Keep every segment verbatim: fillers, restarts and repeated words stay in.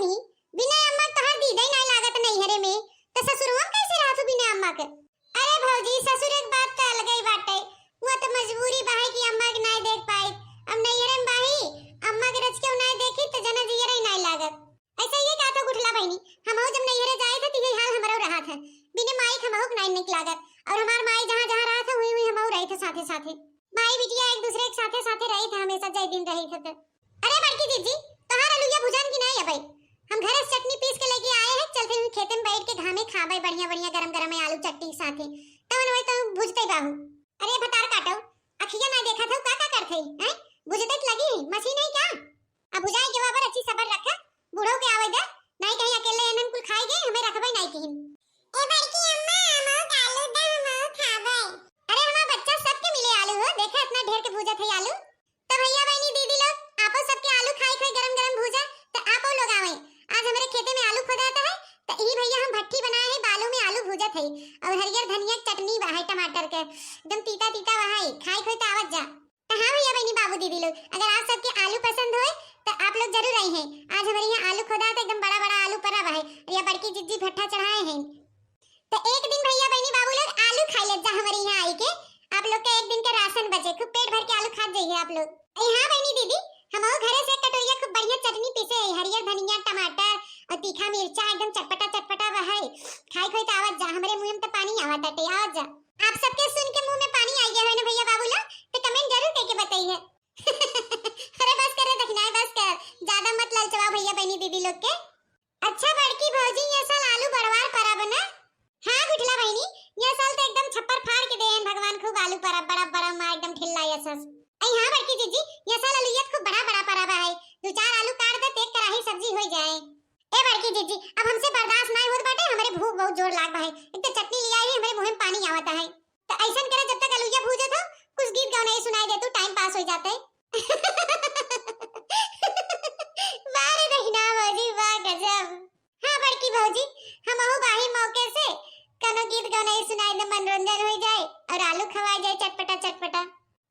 बिना अम्मा के तोहार दीदे नाई लागत नैहरे में, त ससुरवा में कैसे रहत हो बिना अम्मा के? अरे भौजी, ससुर के बात त अलगे बाटे। हुआ त मजबूरी बाहे कि अम्मा के नाई देख पाई। अब नैहरे में बाही, अम्मा के रच के नाई देखी त जना जियरे नाई लागत। ऐसा ये का तो गुठला बहिनी, हमहू जब नैहरे जाए थे त यही हाल हमरो रहा था। बिना माई के हमहू के नाई निक लागत। और हमार माई जहाँ जहाँ रहा था, वहीं वहीं हमहू रहे थे साथे साथे। माई बिटिया एक दूसरे के साथे साथे रहे थे, हमेशा जय दिन रहे थे। अरे बड़की जीजी, तोहार अलुइया भुजान की नाई अबे? हम घरे से चटनी पीस के लेके आए हैं, चलते हुए खेते में बैठ के घामे खाबे बढ़िया बढ़िया गरम गरम आलू चटनी के साथे। तवन वही तो भुजते बाहू। अरे भतार काटो, अखिया ना देखा था, का का करत है, हैं? भुजते त लगी है, मशीन है क्या? अब भुजाए के बाबर अच्छी सबर रखा, बूढ़ो के आवे दे, नाई कहीं अकेले एनन कुल खाए गए, हमें रखबे नाई कहीं। ए बड़की अम्मा, हमहू के आलू दे, हमहू खाबे। अरे हमार बच्चा, सबके मिले आलू हो, देखा इतना ढेर के भूजत है आलू। त भैया बहनी दीदी लोग, आपो सबके आलू खाए खाए गरम गरम भूजा, त आपो लोग आवे। आज हमरे खेते में आलू खोदाता है, त ई भैया हम भट्ठी बनाए हैं, बालू में आलू भूजत है और हरियर धनिया के चटनी बा है टमाटर के, एकदम तीता तीता बा है, खाए खाए त आवत जा। त हाँ भैया बहनी बाबू दीदी लोग, अगर आप सबके आलू पसंद होए त आप लोग जरूर आई हैं। आज हमरे यहाँ आलू खोदा त एकदम बड़ा बड़ा आलू परा बा है, और या बड़की जिज्जी भट्ठा चढ़ाए हैं। त एक दिन भैया बहनी बाबू लोग आलू खाई लेत जा हमरे यहाँ आई के, आप लोग का एक दिन का राशन बचे, खूब पेट भर के आलू खात जाइए आप लोग। अरे हाँ बहनी दीदी, हमहू घरे से कटोरिया खूब बढ़िया चटनी पीसे है, हरियर धनिया, टमाटर और तीखा मिर्चा, एकदम चटपटा चटपटा बा है। खाए खोए त आवत जा, हमरे मुँह में त पानी आवत बाटे, आवत जा। आप सबके सुन के मुँह में पानी आ गया है ना भैया बाबू लोग, त comment जरूर करके बताइए। अरे बस कर रे दखिनाई, बस कर, ज्यादा मत ललचवा भैया बहनी दीदी लोग के। अच्छा बड़की भौजी, ये साल आलू बड़वार परब ना? हाँ गुठला बहिनी, ये साल त एकदम छप्पर फाड़ के देन भगवान, खूब आलू परब, बड़ा बड़ा माँ एकदम ठिल्ला ये सस। अई हाँ बड़की जीजी, ये साल अलुइया त खूब बड़ा बड़ा परब है, दो चार आलू काट दे, एक कढ़ाई सब्जी हो जाए। ए बड़की जीजी, अब हमसे बर्दाश्त नाई होत बाटे, हमरे भूख बहुत जोर लाग बा है, एक तो चटनी लिया है, हमरे मुँह में पानी आवत है। त ऐसन करे, जब तक अलुइया भूजत हो, कुछ गीत गौनई सुनाई दे तू, टाइम पास हो जाते। वाह रे दहिना भौजी, वाह गजब। हाँ बड़की भौजी, हमहू बाही मौके से कौनो गीत गौनई सुनाई दे, मनोरंजन हो जाए और आलू खवाए जाए चटपटा चटपटा।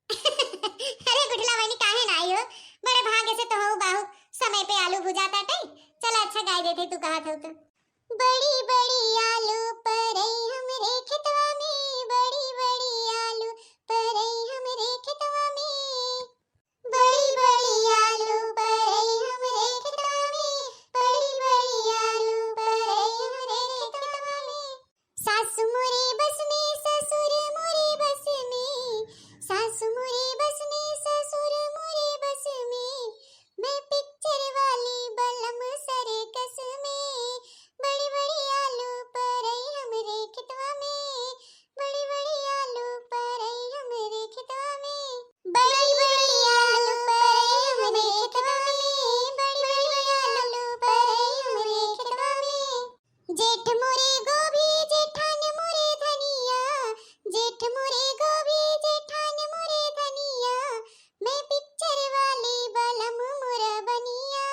अरे गुठला बहिनी, काहे ना आई हो, बड़े भाग्य से तोहू बाहू समय पे आलू भुजाता टे। चला अच्छा गाय देते तू कहत हो तो। बड़ी बड़ी आलू परई हमरे खेतवा में, बड़ी बड़ी आलू परई हमरे खेतवा में, बड़ी बड़ी आलू परई हमरे खेतवा में, बड़ी बड़ी आलू परई हमरे खेतवा में। सासु मोरे बस में, ससुर मोरे बस में, सासु मोरे बस में, ससुर मोरे बस में, मैं पिक्चर वाली बलम सर्कस में। बड़ी बड़ी आलू परई हमरे खेतवा में, बड़ी बड़ी आलू परई हमरे खेतवा में, बड़ी बड़ी आलू परई हमरे खेतवा में, बड़ी बड़ी आलू परई हमरे खेतवा में। जेठ मोरे गोभी, जेठान मोरे धनिया, जेठ मोरे गोभी, जेठान मोरे धनिया, मैं पिक्चर वाली बलम मोरा बनिया।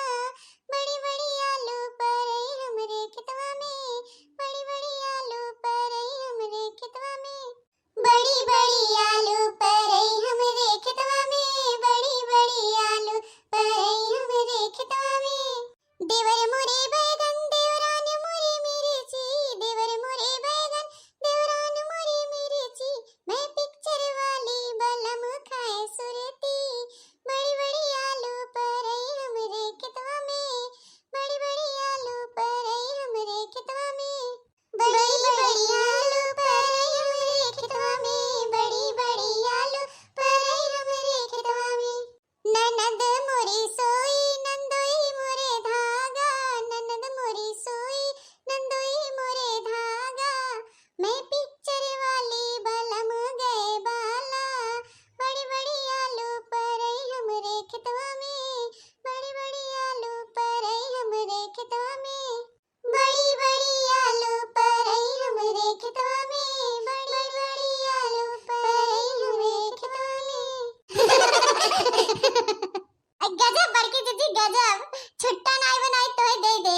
बड़ी बड़ी आलू परई हमरे खेतवा में, बड़ी बड़ी आलू परई हमरे खेतवा में, बड़ी बड़ी आलू परई हमरे खेतवा में, बड़ी बड़ी आलू परई हमरे खेतवा में। देवर मोरे बैगन, देवरान मोरे मिर्ची, देवर मोरे बैगन, देवरान मोरे मिर्ची, मैं पिक्चर वाली बलम खाए सुरती। बड़ी बड़ी आलू परई हमरे खेतवा में, बड़ी बड़ी आलू परई हमरे खेतवा में, बड़ी बड़ी आलू परई हमरे खेतवा में, बड़ी बड़ी आलू परई हमरे खेतवा में। ननद मोरी सोई, नंदोई मोरे धागा, ननद मोरी सोई, नंदोई मोरे धागा, मैं पिक्चर वाली बलम गए बाला। बड़ी बड़ी आलू परई हमरे खेतवा में, बड़ी बड़ी आलू परई हमरे खेतवा में, बड़ी बड़ी आलू परई हमरे खेतवा में, बड़ी बड़ी आलू परई हमरे खेतवा में। अ, गजब बड़की जीजी, गजब। छुट्टा नाई बनाई तोहे दे दे।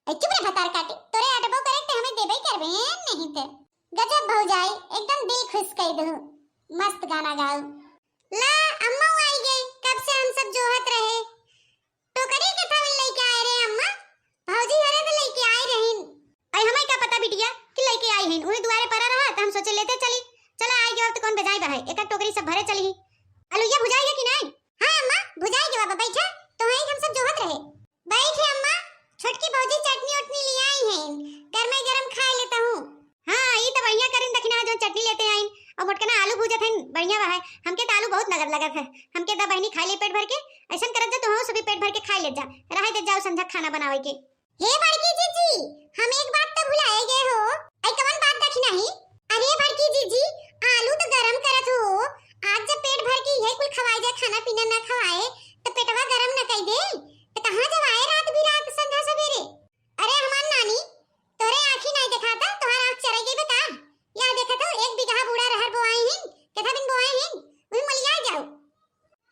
ए, चुप रे भतार काटे, तोरे अटबो करे ते हमें देबे करबे, नहीं ते। गजब भौजाई, एकदम दिल खुश कर दू। मस्त गाना गाओ। ला, अम्मा आई गई, कब से हम सब जोहत रहे। टोकरी के थवन लेके आए रे अम्मा। मस्त है। बैठ अम्मा, छोटकी भौजी चटनी उटनी ले आई हैं, गरमे गरम खाए लेता हूँ। हाँ, ई तो बढ़िया करिन दखिना, जो चटनी लेते आइन और मोटकना आलू भूजत हन, बढ़िया बा है। हमके तो आलू बहुत नगद लगत है, हमके दा बहिनी खाए ले पेट भर के। ऐसन करत जा, तुहू सभी पेट भर के खाए ले जा, रहे दे जाओ संझा खाना बनावे के। हे बड़की जीजी, हम एक बात तो भुलाए गए हो। आई कवन बात दखिना ही? अरे बड़की जीजी, आलू तो गरम करत हो, आज जब पेट भर के यही कुल खवाए जाए, खाना पीना ना खवाए, तो पेटवा गरम न कई दे, तो कहाँ जब आए रात बिरात संझा सवेरे? अरे हमार नानी, तोहरे आँखी नाई देखाता, तोहार आँख चराई गई बा का? या देखत हो, एक बीघा बूढ़ा रहर बोआए हैं, केथा दिन बोआए हैं, वही मोलिया जाओ।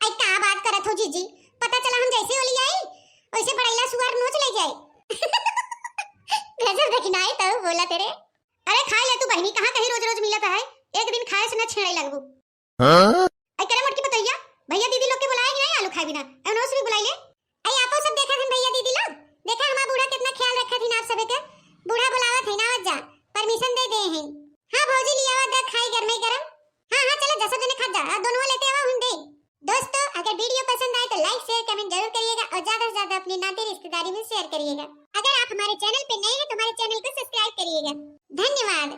आई का बात करत हो जीजी, पता चला हम जैसे ओलियाई, वैसे बड़ैला सुअर नोच ले जाए। गजब दखिनाई तो बोला तेरे। अरे खाए ले तू बहिनी, कहाँ कहीं रोज रोज मिलत है, एक दिन खाए से न छेड़े लगबू। हाँ? आई करे मोटकी पतोहिया, भैया दीदी लोग के बुलाए कि नहीं आलू खाए बिना? ए, उन्हों से भी बुलाई ले। आई आपो सब देखा थन भैया दीदी लोग, देखा हमार बूढ़ा कितना ख्याल रखा थी आप सबे के। बूढ़ा बुलावत है ना, आवत जा, परमिशन दे दे हैं। हाँ भौजी, लियावा दा खाई गरमे गरम। हाँ हाँ, चला जा, सब जने खा जा, आ दोनों लेते आवा हम दे। दोस्तों, अगर वीडियो पसंद आए तो लाइक शेयर कमेंट जरूर करिएगा और ज्यादा से ज्यादा अपनी नाते रिश्तेदारी में शेयर करिएगा। अगर आप हमारे चैनल पे नए हैं तो हमारे चैनल को सब्सक्राइब करिएगा। धन्यवाद।